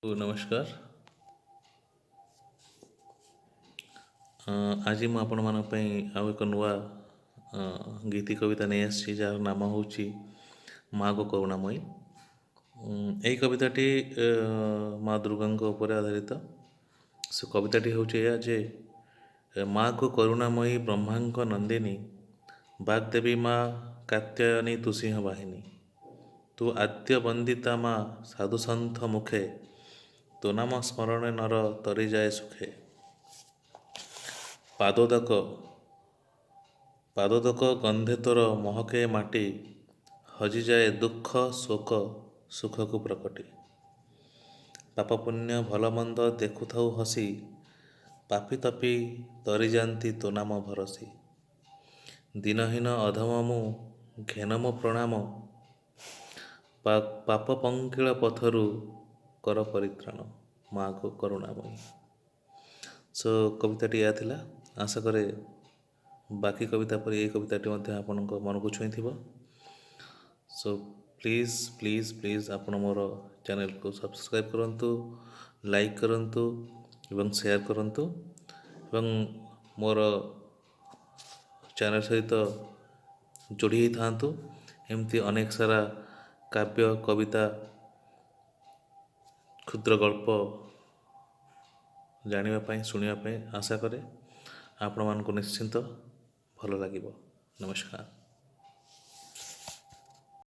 ନମସ୍କାର। ଆଜି ମୁଁ ଆପଣମାନଙ୍କ ପାଇଁ ଆଉ ଏକ ନୂଆ ଗୀତି କବିତା ନେଇ ଆସିଛି, ଯାହାର ନାମ ହେଉଛି ମା ଗୋ କରୁଣାମୟୀ। ଏହି କବିତାଟି ମା ଦୁର୍ଗାଙ୍କ ଉପରେ ଆଧାରିତ। ସେ କବିତାଟି ହେଉଛି ଏଇଆ ଯେ, ମା ଗୋ କରୁଣାମୟୀ ବ୍ରହ୍ମାଙ୍କ ନନ୍ଦିନୀ, ବାଗ୍ଦେବୀ ମା କାତ୍ୟାୟନୀ ତୁ ସିଂହ ବାହିନୀ, ତୁ ଆଦ୍ୟ ବନ୍ଦିତା ମା ସାଧୁସନ୍ଥ ମୁଖେ, ତୋ ନାମ ସ୍ମରଣେ ନର ତରିଯାଏ ସୁଖେ। ପାଦୋଦକ ପାଦୋଦକ ଗନ୍ଧେ ତୋର ମହକେ ମାଟି, ହଜିଯାଏ ଦୁଃଖ ଶୋକ ସୁଖକୁ ପ୍ରକଟି। ପାପ ପୁଣ୍ୟ ଭଲମନ୍ଦ ଦେଖୁଥାଉ ହସି, ପାପି ତପି ତରିଯାନ୍ତି ତୋ ନାମ ଭରସି। ଦୀନହୀନ ଅଧମ ମୁଁ ଘେନ ମୋ ପ୍ରଣାମ, ପାପ ପଙ୍କିଳ ପଥରୁ କର ପରିତ୍ରାଣ ମା ଗୋ କରୁଣାମୟୀ। ସୋ କବିତାଟି ଏଇଆ ଥିଲା। ଆଶା କରେ ବାକି କବିତା ପରି ଏଇ କବିତାଟି ମଧ୍ୟ ଆପଣଙ୍କ ମନକୁ ଛୁଇଁଥିବ। ସୋ ପ୍ଲିଜ୍ ପ୍ଲିଜ୍ ପ୍ଲିଜ୍ ଆପଣ ମୋର ଚ୍ୟାନେଲକୁ ସବସ୍କ୍ରାଇବ୍ କରନ୍ତୁ, ଲାଇକ୍ କରନ୍ତୁ ଏବଂ ସେୟାର କରନ୍ତୁ ଏବଂ ମୋର ଚ୍ୟାନେଲ ସହିତ ଯୋଡ଼ି ହେଇଥାନ୍ତୁ। ଏମିତି ଅନେକ ସାରା କାବ୍ୟ, କବିତା, କ୍ଷୁଦ୍ର ଗଳ୍ପ ଜାଣିବା ପାଇଁ, ଶୁଣିବା ପାଇଁ ଆଶା କରେ ଆପଣମାନଙ୍କୁ ନିଶ୍ଚିନ୍ତ ଭଲ ଲାଗିବ। ନମସ୍କାର।